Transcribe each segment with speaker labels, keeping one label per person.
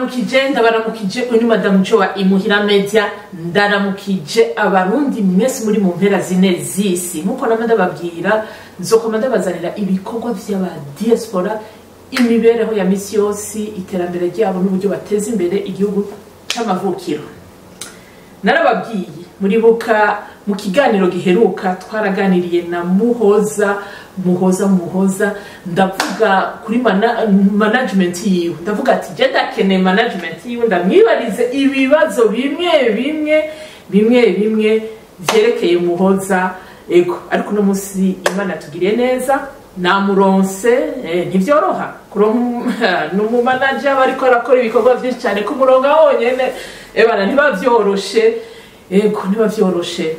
Speaker 1: Ndabaramukije, ndabaramukije. Uyu ni Madamu Jowa Imuhira Media. Ndaramukije Abarundi mwese muri mu mpera zine z'isi. Nkuko nama ndababwira, nzokoma ndabazanira ibikorwa vy'aba diaspora, imibereho ya misi yose, iterambere ryabo n'uburyo bateza imbere igihugu c'amavukiro. Narababwiye, muribuka mu kiganiro giheruka twaraganiriye na Muhoza. Muhoza, Muhoza, ndavuga kuri management yiwe, ndavuga ati je ndakeneye management yiwe, ndamwibarize ibibazo bimwe bimwe bimwe bimwe vyerekeye Muhoza. Ego, ariko uno munsi Imana yatugiriye neza, namuronse. Ntivyoroha kuronka n'umumanager aba ariko arakora ibikorwa vyinshi cyane ku murongo wonyene. Ebana, ntibavyoroshe. Ego, ntibavyoroshe.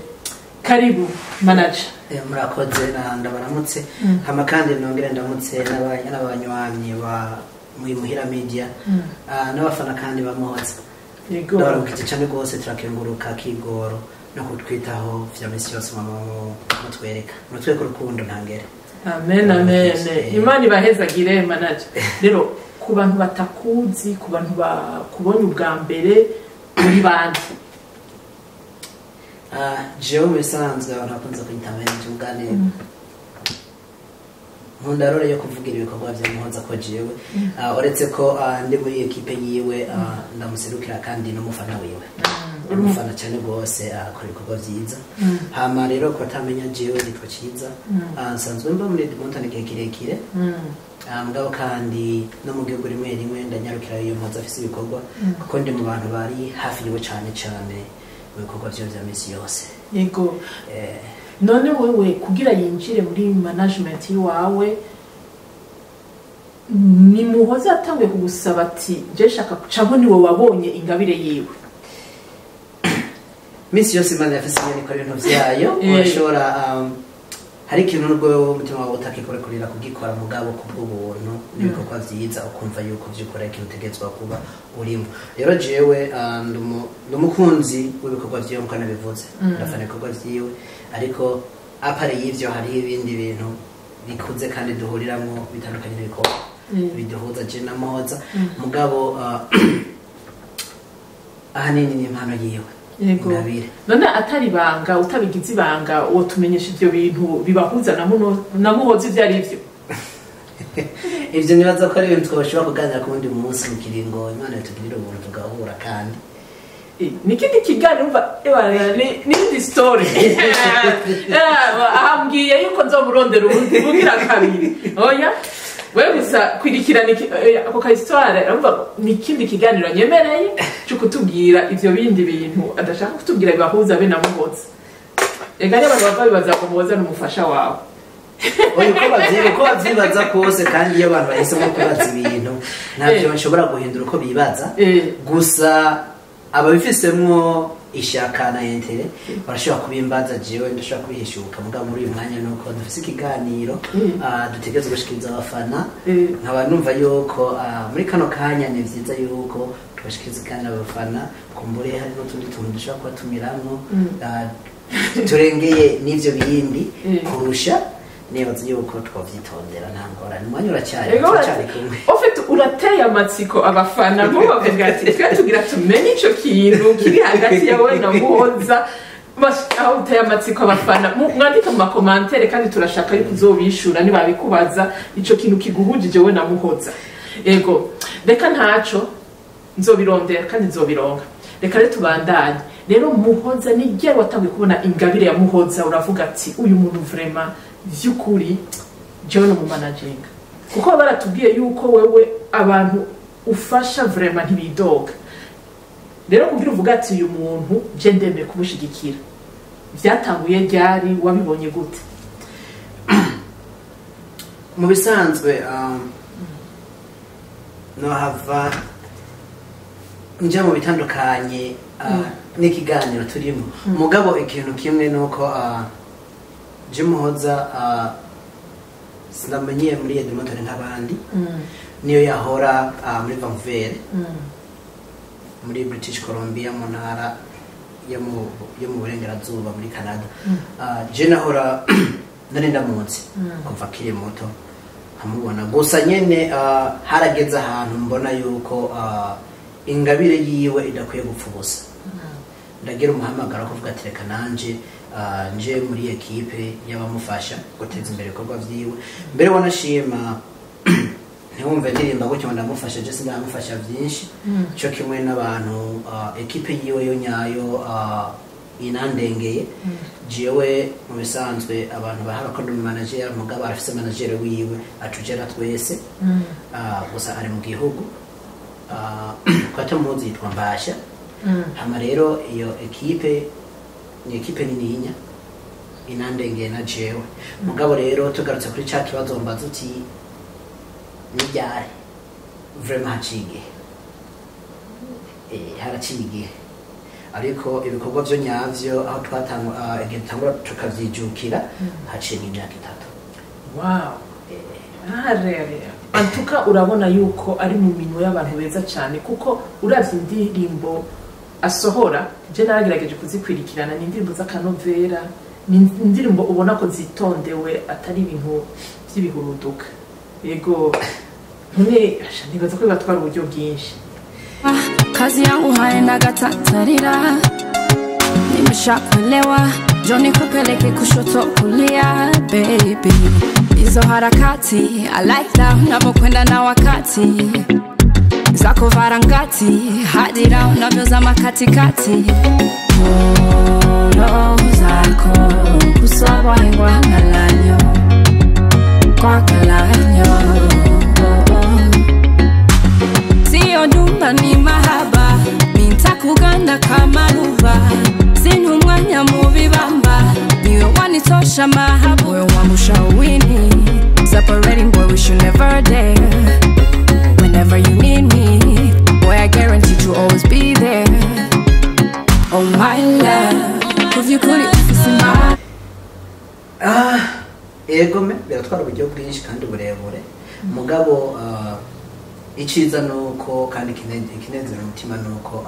Speaker 1: Karibu, manager.
Speaker 2: Murakoze na ndabaramutse. Hama kandi nongere ndamutse n'abanywanyi ba Muhira Media, n'abafana kandi bamuhoza. Ndabaramukije cyane rwose. Turakenguruka kigoro no kutwitaho vya misi yose mama mutwereka, mutwereka urukundo ntangere.
Speaker 1: Amen, amen. Imana ibahezagire, manager. Rero ku bantu batakuzi, ku bantu bakubonye ubwa mbere, muri bande?
Speaker 2: Jewe mu bisanzwe abantu bakunze kunyita manager ubwanire. Nkunda rero yo kuvugira ibikorwa vya Muhoza, ko jewe uretse ko ndi muri ekipe yiwe, ndamuserukira kandi n'umufana wiwe, ndamufana cyane rwose, akora ibikorwa vyiza. Hama rero ku batamenya, jewe nitwa Ciza. Nsanzwe mba muri Edmonton igihe kirekire. Mugabo kandi no mu gihugu rimwe rimwe ndanyarukira iyo Muhoza afise ibikorwa, kuko ndi mu bantu bari hafi yiwe cane cane mu bikorwa vyiwe vya misi yose.
Speaker 1: None wewe kugira yinjire muri management iwawe, ni Muhoza yatanguye kugusaba ati je shaka, canke niwe wabonye ingabire yiwe?
Speaker 2: Misi yose Imana yafise ingene ikora ibintu vyayo. Urashobora hari ikintu nubwo wowe umutima wawe utakikurekurira kugikora, mugabo kubw'ubuntu n'ibikorwa vyiza ukumva yuko vyukora ikintu utegerezwa kuba urimo. Rero jewe ndi umukunzi w'ibikorwa vyiwe nkuko nabivuze, ndafana ibikorwa vyiwe, ariko à part y'ivyo hariho ibindi bintu bikuze kandi duhuriramwo bitandukanye n'ibikorwa biduhuza je na Muhoza. Mugabo ahanini ni impano yiwe, ingabire.
Speaker 1: None atari ibanga, utabigize ibanga, wotumenyesha ivyo bintu bibahuza na Muhoza ivyo ari vyo?
Speaker 2: Ivyo nibaza ko ari ibintu twashobora kuganira ku wundi munsi mu kiringo Imana yatugirira ubuntu tugahura kandi.
Speaker 1: Nikindi kiganiro, umva, ebana, n'indi story. Ahambwiye yuko nzomurondera ubundi bugira kabiri. Oya, we gusa kwirikirana ako ka histoire, urumva ni ikindi kiganiro nyemereye cyo kutubwira ivyo bindi bintu adashaka kutubwira bibahuza be na Muhoza. Ega niba abantu bava bibaza ngo Muhoza ni umufasha wawe.
Speaker 2: Oya, uko bavyibaza kose, kandi iyo abantu bahisemo kubaza ibintu, ntavyo bashobora guhindura uko bibaza. Gusa ababifisemwo ishaka na intérêt barashobora kubimbaza, jewe ndashobora kubihishuka. Mugabo muri uyu mwanya nuko dufise ikiganiro dutegerezwa gushikiriza abafana, nkaba numva yuko muri kano kanya ni vyiza yuko tubashikiriza ikiganiro abafana. Kumbure hari n'utundi tuntu dushobora kubatumiramwo turengeye n'ivyo bindi kurusha. Nibaza yuko twovyitondera, nta ngorane, umwanya uracyari, turacyari kumwe.
Speaker 1: Ufite urateye amatsiko abafana bo bavuga ati twe tugira tumenye ico kintu kiri hagati yawe na Muhoza. Aho uteye amatsiko abafana, mwandike mu ma commentaires, kandi turashaka yuko uzobishura nibabikubaza ico kintu kiguhujije we na Muhoza. Ego, reka ntaco, nzobirondera kandi nzobironka. Reka rero tubandanye. Rero Muhoza, ni ryari watanguye kubona ingabire ya Muhoza, uravuga ati uyu muntu vraiment vy'ukuri jewe no mu managinga? Kuko baratubwiye yuko wewe abantu ufasha vraiment ntibidoga. Rero kugira uvuga ati uyu muntu je ndemeye kumushigikira, vyatanguye ryari? Wabibonye gute?
Speaker 2: Mu bisanzwe nohava nja mu bitandukanye n'ikiganiro turimo, mugabo ikintu kimwe nuko je Muhoza sinamenyeye muri Edmonton nk'abandi. Niyo yahora muri Vancouver, muri British Columbia, mu ntara yo mu burengerazuba muri Canada. Je nahora nari ndamuzi kuva akiri muto, nkamubona gusa nyene. Harageze ahantu mbona yuko Ingabire yiwe idakwiye gupfa ubusa, ndagira umuhamagaro wo kuvuga ati reka nanje nje muri ekipe y'abamufasha guteza imbere ibikorwa vyiwe. Mbere wanashima ntiwumve ndirimba gutyo ngo ndamufasha, je sindamufasha vyinshi, cyo kimwe n'abantu ekipe yiwe yo nyayo inandengeye. Jewe mu bisanzwe abantu bahara ko ndi manager, mugabo arafise manager wiwe atujera twese. Gusa ari mu gihugu kwa tamuzi yitwa Mbasha. Hama rero iyo ekipe ni ekipe nininya inandengeye na jewe. Mugabo rero tugarutse kuri ca kibazo mbaza uti niryari, vraiment haciye igihe. Haraciye igihe, ariko ibikorwa vyo nyavyo aho twatangwa, igihe dutangura tukavyijukira, haciye nk'imyaka 3.
Speaker 1: Wow. Antuka urabona yuko ari mu minwe y'abantu beza cyane, kuko uravye indirimbo asohora, je naragerageje kuzikwirikirana, ni indirimbo z'akanovera, ni indirimbo ubona ko zitondewe, atari ibintu by'ibihuruduka. Yego, none asha nibaza ko bibatwara uburyo bwinshi.
Speaker 3: Kazi yangu haina gatatarira, nimeshakuelewa, njoo nikupeleke kushoto kulia baby. Hizo harakati I like that unavyokwenda na wakati zako varangati hadira unavyozama katikati roho zako kusabwa ngalanyo kwa kalanyo. Sio nyumba ni mahaba, nitakuganda kama ruva, sina umwanya mu bibamba, niwe wanitosha mahaba, wewe wamushawini, separating boy we should never dare. Whenever you need me, boy I guarantee to always be there. Oh my love, kuvyukuri ufise imana.
Speaker 2: Ego me biratwara uburyo bwinshi kandi burebure, mugabo iciza nuko kandi ikinezera umutima nuko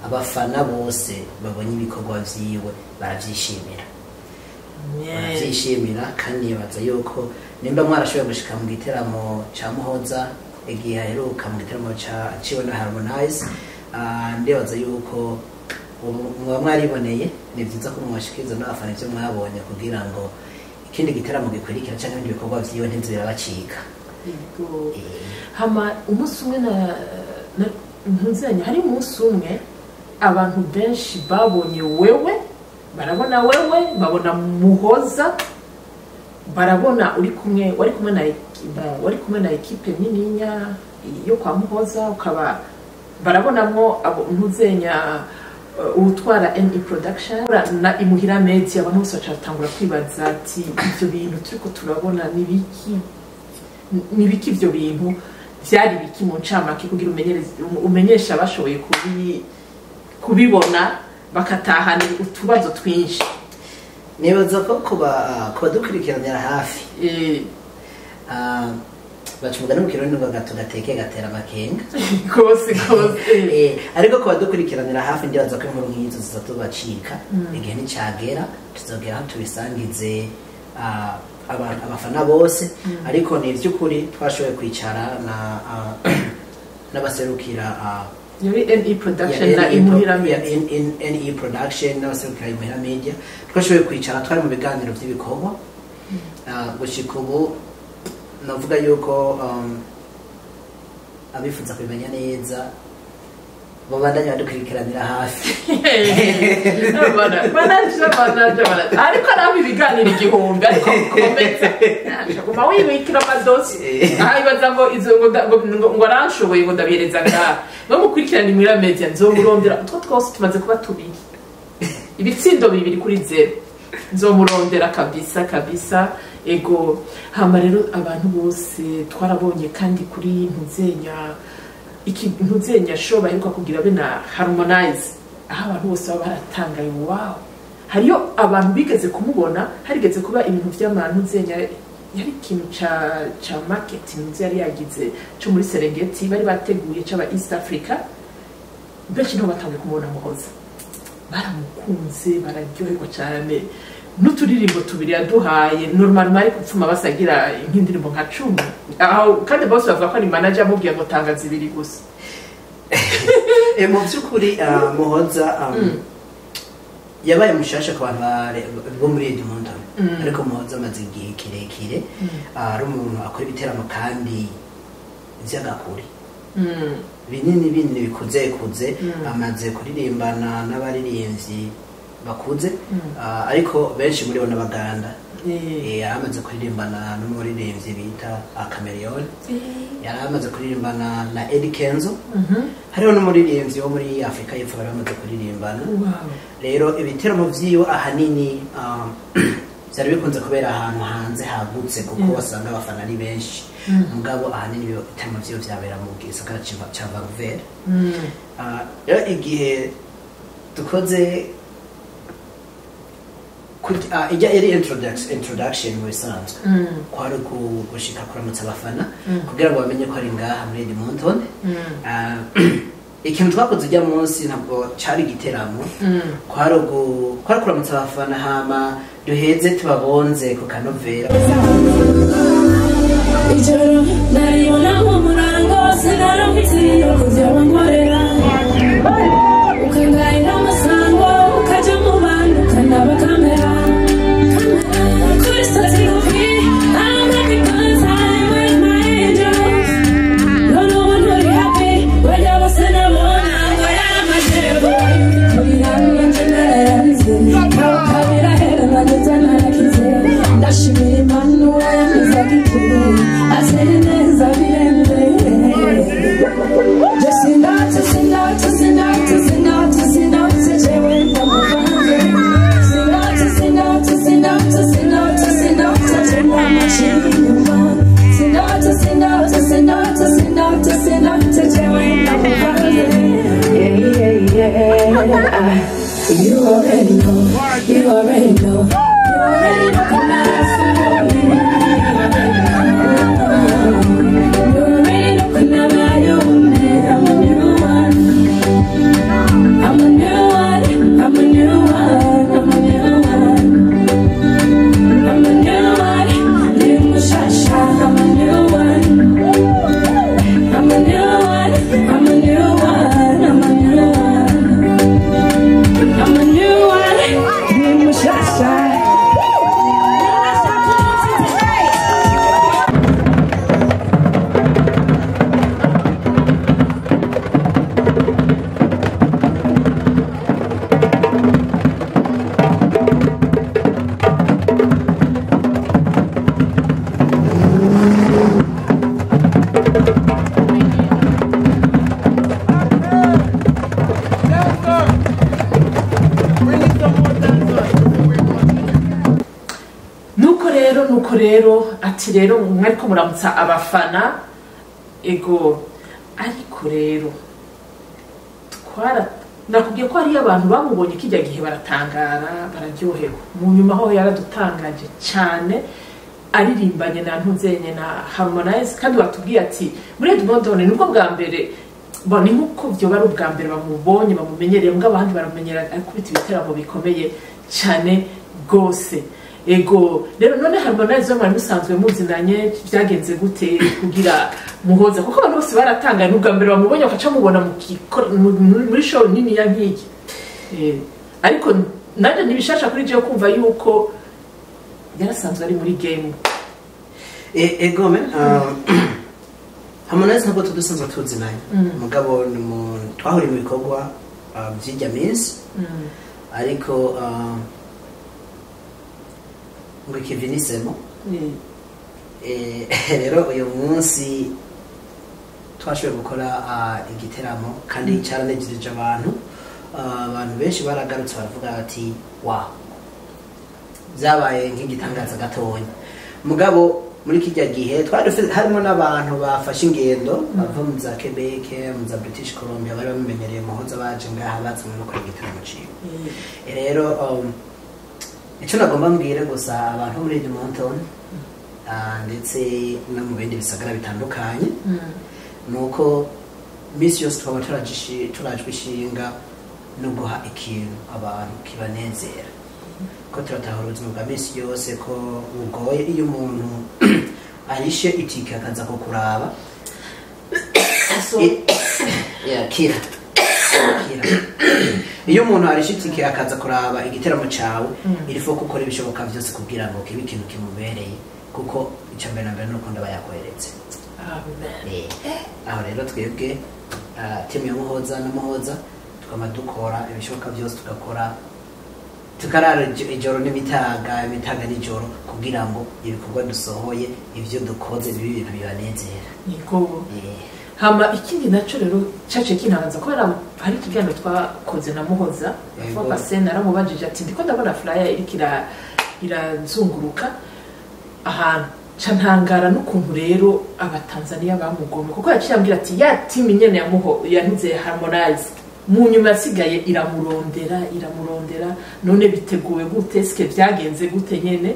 Speaker 2: abafana bose babonye ibikorwa vyiwe baravyishimira. Baravyishimira kandi nibaza yuko nimba mwarashoboye gushika mu giteramo ca Muhoza igihe aheruka mu giteramo ca ciwe na Harmonize, ndibaza yuko muba mwariboneye. Ni vyiza ko mwashikiriza n'abafana ivyo mwabonye kugira ngo ikindi giteramo gikurikira canke ibindi bikorwa vyiwe ntibize birabacika.
Speaker 1: Yego. Hama umunsi umwe na ntuzenya, hari umunsi umwe abantu benshi babonye wewe, barabona wewe, babona Muhoza, barabona uri kumwe, wari kumwe na wari kumwe na ekipe nininya yo kwa Muhoza, ukaba barabonamwo abo ntuzenya utwara NE Production na Imuhira Media. Abantu bose bacatangura kwibaza ati ivyo bintu turiko turabona ni biki? Ni biki ivyo bintu vyari biki mu ncamake kugira umenyesha abashoboye kubibona bakatahana utubazo twinshi?
Speaker 2: Nibaza ko kubadukurikiranira hafi baca umugani mu Kirundi ngo gato gateke gatera amakenga.
Speaker 1: Kose kose.
Speaker 2: Ariko kubadukurikiranira hafi ndibaza ko inkuru nk'izo zizatubacika igihe nicagera, tuzogera aho tubisangize abafana bose. Ariko ni ivy'ukuri twashoboye kwicara na n'abaserukira
Speaker 1: yari NE Production na Imuhira Media.
Speaker 2: NE Production n'abaserukira Imuhira Media, twashoboye kwicara, twari mu biganiro vy'ibikorwa. Gushika ubu navuga yuko abifuza kubimenya neza babandanya badukurikiranira hafi.
Speaker 1: Ariko nabi ibiganiro 1000, ariko komeza guma wibikira amadosi aha, ibaza ngo izo ngo aranshoboye ngo ndabihereza ngaha ngo mukurikirane Imuhira Media, nzomurondera utwo twose tumaze kuba tubiri, ibitsindo 2-0, nzomurondera kabisa kabisa. Ego. Hama rero abantu bose twarabonye kandi kuri ntuzenya iki ntuzenya show baheruka kugira be na Harmonize, aho abantu bose baba baratangaye wow. Hariyo abantu bigeze kumubona, harigeze kuba ibintu vy'abantu ntuzenya yari ikintu ca marketing yari yagize cyo muri Serengeti bari bateguye c'aba East Africa, benshi niho batangiye kumubona Muhoza, baramukunze bararyoherwa cyane n'uturirimbo tubiri yaduhaye. Normalement ari gupfuma basagira nk'indirimbo nka 10, aho kandi bose bavuga ko ari manager amubwiye ngo tanga 2 gusa.
Speaker 2: Mu by'ukuri Muhoza yabaye mushasha ku bantu bo muri Edmonton, ariko Muhoza amaze igihe kirekire ari umuntu akora ibiteramo kandi vy'agakuri binini binini bikuze kuze. Amaze kuririmbana n'abaririmbyi bakuze, ariko benshi muri bo n'Abaganda. Yaramaze kuririmbana n'umuririmbyi bita Chameleone, yaramaze kuririmbana na Eddy Kenzo, hariho n'umuririmbyi wo muri Afrika y'Epfo bari bamaze kuririmbana. Rero ibiteramo vyiwe ahanini vyari bikunze kubera ahantu hanze hagutse, kuko wasanga abafana ari benshi. Mugabo ahanini ibiteramo vyiwe vyabera mu gisagara ca Vancouver. Rero igihe dukoze ijya yari introduction mu bisanzwe, kwari gushika kuramutsa abafana kugira ngo bamenye ko ari ngaha muri Edmonton. Ikintu twakoze ujya munsi ntabwo cari igiteramo, kwari kuramutsa abafana, hama duheze tubabonze ku kanovera.
Speaker 3: Ijoro naribona nk'umurango, sinarambitse kujya bankorera, ukangayira amasango, ukaja mu bantu ukanaba kamera kuri sitati ngufi. I'm happy 'cause I'm with my angels. None ubu nturi happy, bajya bose nabona ngo yaramajego. Kurira nanje narayarize, kabira hera nageze narakize. Ndashimira Imana uwayangiza gikuru, ateye neza birenze. Sindatse, sindatse, sindatse, sindatse, sindatse, jewe ndamuvanze. Sindatse, sindatse, sindatse, sindatse, sindatse, jewe amaciye inyuma. Sindatse, sindatse, sindatse, sindatse, sindatse, jewe ndamuvanze. Yeah, yeah, yeah. You already know, you already know, you already know. Come ask me. You already know, come I'm a new one. I'm a new one. I'm a new one. I'm a new one. I'm a new one. Little shasha. I'm a new one. I'm a new one. I'm a new one. I'm a new one. I'm a new one. Little shasha.
Speaker 1: Nuko rero ati rero mwariko muramutsa abafana, ego. Ariko rero twara nakubwiye ko hariyo abantu bamubonye kijya gihe baratangara, bararyoherwa. Mu nyuma ho yaradutangaje cyane aririmbanye na Ntuzenye na Harmonize, kandi watubwiye ati muri Edmonton nibwo bwa mbere, bo ni nkuko byo bari ubwa mbere bamubonye bamumenyereye, mbwa abandi baramenyera akubita ibiteramo bikomeye cyane gose. Ego rero none Harmonize mwari musanzwe muzinanye, byagenze gute kugira Muhoza? Kuko abantu bose baratangaye n'ubwa mbere bamubonye bakaca mubona muri show nini ya nkiki. Ariko nanje nibishasha kuri je kumva yuko yarasanzwe ari muri game.
Speaker 2: Ego me Harmonize ntabwo tudusanzwe tuzinanye, mugabo twahuriye mu bikorwa vy'irya minsi, ariko ngo ikivinisemo. Rero uyu munsi twashoboye gukora igiteramo kandi cyaranejeje abantu. Abantu benshi baragarutse baravuga bati wow, byabaye nk'igitangaza gatonya. Mugabo muri kijya gihe twari harimo n'abantu bafashe ingendo bava mu za Quebec, mu za British Columbia, bari bamenyereye Muhoza, baje ngaha bazanywe no gukora igiteramo ciwe. Rero icyo nagomba mbwire gusa abantu muri Edmonton ndetse no mu bindi bisagara bitandukanye, nuko misi yose twaba turajwe ishinga no guha ikintu abantu kibanezera, ko turatahura ubuzima bwa misi yose ko bugoye. Iyo umuntu arishe itike akaza kukuraba yakira. Biramushikira. Iyo umuntu arishitike akaza kuraba igiteramo cawe, il faut gukora ibishoboka vyose kugira ngo kibe ikintu kimubereye, kuko icya mbere na mbere nuko ndaba yakweretse.
Speaker 1: Amen.
Speaker 2: Aho rero twebwe team ya Muhoza na Muhoza tukaba dukora ibishoboka byose, tugakora tukarara ijoro n'imitaga, imitaga n'ijoro, kugira ngo ibikorwa dusohoye, ivyo dukoze, bibe ibintu bibanezera.
Speaker 1: Niko. Hama ikindi naco rero cace kintangaza, kubera hari ikiganiro twakoze na Muhoza focus, naramubajije ati: "Ndiko ndabona flyer iriko irazunguruka ahantu, ca ntangara n'ukuntu rero Abatanzaniya bamugomwe," kuko yaciye ambwira ati ya team nyene yamuho yanuze Harmonize mu nyuma yasigaye iramurondera, iramurondera. None biteguwe gute? Eske vyagenze gute nyene?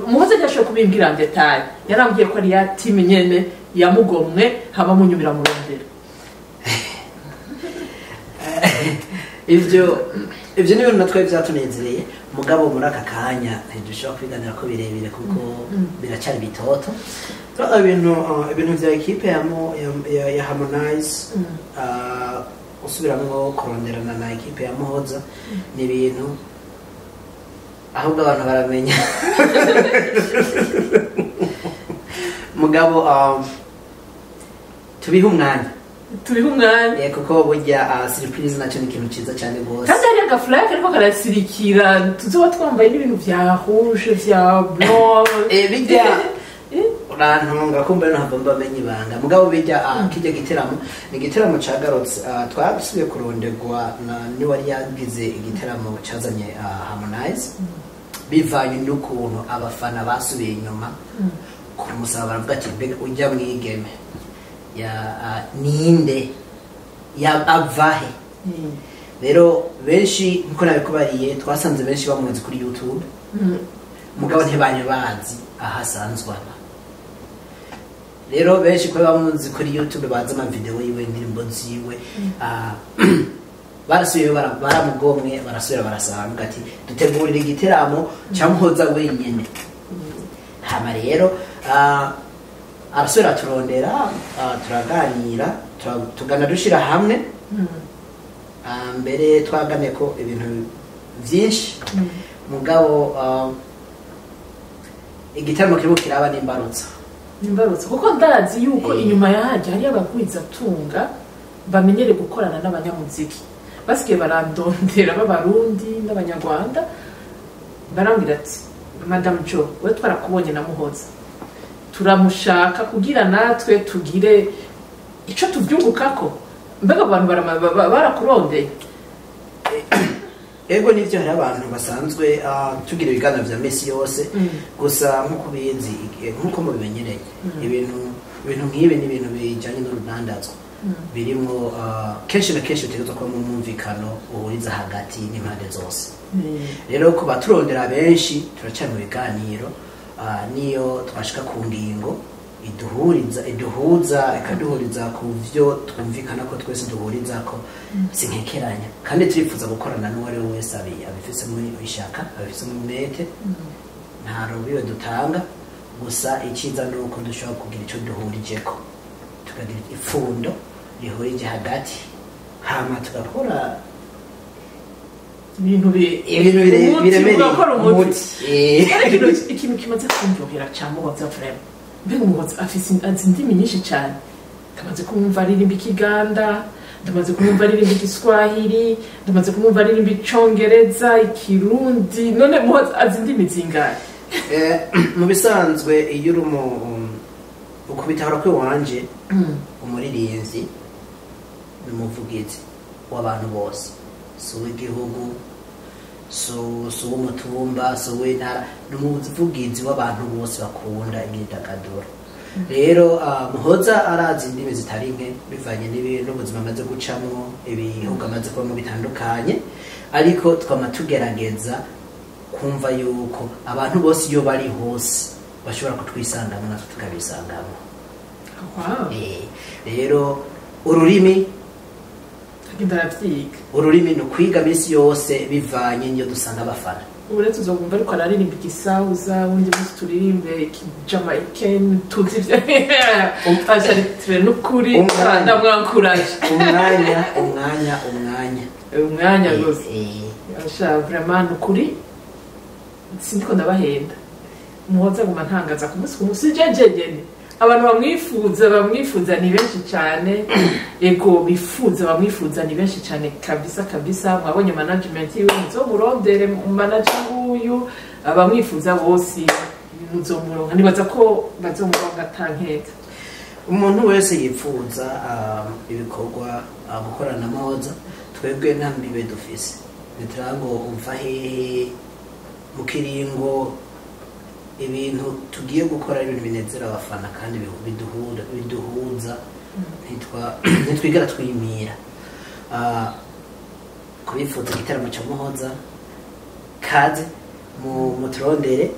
Speaker 1: Muhoza ntiyashoboye kubimbwira en détail, yarambwiye ko ari ya team nyene yamugomwe, hama mu nyuma iramurondera.
Speaker 2: Ivyo ni ibintu natwe vyatunezereye, mugabo muri aka kanya ntidushobora kwiganira ko birebire kuko biracari bitoto. So, ibintu vya ekipe ya Harmonize, usubiramwo kuronderana na ekipe ya Muhoza, ni ibintu ahubwo abantu baramenya, mugabo tubihe umwanya.
Speaker 1: Tubihe umwanya.
Speaker 2: Kuko burya surprise nacyo ni ikintu ciza cyane rwose.
Speaker 1: Kandi hari agaflyer kariko karasirikira, tuzoba twambaye n'ibintu vya rouge, vya blanc.
Speaker 2: Bijya urantunga kumva rero ntabwo mbamenye ibanga, mugabo bijya kijya giteramo ni igiteramo cagarutse. Twasubiye kurondegwa na niwari yagize igiteramo cazanye Harmonize, bivanye n'ukuntu abafana basubiye inyuma kumusaba, baravuga ati: "Mbega ujya mwigeme ya ninde, ya avahe?" Rero benshi, nkuko nabikubariye, twasanze benshi bamuzi kuri YouTube, mugabo ntibari bazi aho asanzwe aba. Rero benshi kuba bamuzi kuri YouTube, bazi amavideo yiwe, indirimbo ziwe, barasubiye baramugomwe, barasubira barasanga ati: "Dutegurira igiteramo cya Muhoza wenyene." Hama rero arasubira turondera, turaganira, tugana dushira hamwe. Mbere twaganiye ko ibintu byinshi, mugabo igitaramo kirimo kiraba n'imbarutso.
Speaker 1: Nimbarutse, kuko ndazi yuko inyuma yaje hariyo abagwizatunga bamenyere gukorana n'abanyamuziki, basigaye barandondera b'Abarundi n'Abanyarwanda, barambwira ati: "Madame Jo, we twarakubonye na Muhoza, turamushaka kugira natwe tugire ico tuvyungukako." Mbega abantu barakurondeye?
Speaker 2: Ego, nivyo, hari abantu basanzwe tugira ibiganiro vya misi yose. Gusa nk'uko ubizi, nk'uko mubimenyereye, ibintu nk'ibi ni ibintu bijanye n'urudandazwa, birimwo kenshi na kenshi bitegerezwa kuba mu mwumvikano uhuriza hagati n'impande zose. Rero ku baturondera benshi turacyari mu biganiro, niyo twashika ku ngingo iduhuriza, iduhuza, ikaduhuriza ku vyo twumvikana ko twese duhuriza ko, sinkekeranya, kandi turifuza gukorana n'uwo ari we wese abifisemo ishaka, abifisemo umwete. Nta rubibe dutanga, gusa icyiza ni uko dushobora kugira icyo duhurijeko, tukagira ipfundo rihurije hagati, hama tugakora
Speaker 1: ibintu
Speaker 2: ibintu
Speaker 1: umuti,
Speaker 2: biremereye.
Speaker 1: Ugakora umuti.
Speaker 2: Umuti.
Speaker 1: Ariko ikintu kimaze kumvyohera ca Muhoza vraiment, mbega Umuhoza afise, azi indimi nyinshi cyane. Ndamaze kumwumva aririmba Ikiganda, ndamaze kumwumva aririmba Igiswahili, ndamaze kumwumva aririmba Icongereza, Ikirundi. None Muhoza azi indimi zingahe?
Speaker 2: Mu bisanzwe iyo uri ukubitahura kw'iwanje, umuririmbyi ni umuvugizi w'abantu bose, si uw'igihugu, si uw'umutumba, si uw'intara, ni umuvugizi w'abantu bose bakunda imyidagaduro. Rero Muhoza arazi indimi zitari nke bivanye n'ubuzima amaze gucamwo, ibihugu amaze kubamo bitandukanye, ariko twama tugerageza kumva yuko abantu bose iyo bari hose bashobora kutwisangamo, natwe tukabisangamo. Rero ururimi
Speaker 1: Agenda aravyiga.
Speaker 2: Ururimi ni ukwiga minsi yose bivanye n'iyo dusanga abafana.
Speaker 1: Ubu rero tuzogumva ariko araririmba igisauza, undi munsi turirimbe ikijamaïcaine, tuzi ivyo asharitire n'ukuri.
Speaker 2: Umwanya.
Speaker 1: Ndamwankuraje.
Speaker 2: Umwanya, umwanya, umwanya.
Speaker 1: Umwanya rwose.
Speaker 2: Eh.
Speaker 1: Asha, vraiment nukuri sindiko ndabahenda, Muhoza aguma ntangaza ku munsi ku munsi. Je jenyene abantu bamwifuza ni benshi cyane. Ego, bifuza, bamwifuza ni benshi cyane kabisa kabisa. Mwabonye management yiwe, muzomurondere manager nguyu. Abamwifuza bose muzomuronka, nibaza ko bazomuronka atankeka.
Speaker 2: Umuntu wese yipfuza ibikorwa, gukorana na Muhoza, twebwe nta mbibe dufise, ntituravuga ngo umva hehe mu kiringo. Ibintu tugiye gukora ari ibintu binezera abafana kandi biduhuza, ntitwigera twimira. Kubifuza igitaramo cya Muhoza, kaze mu muturondere.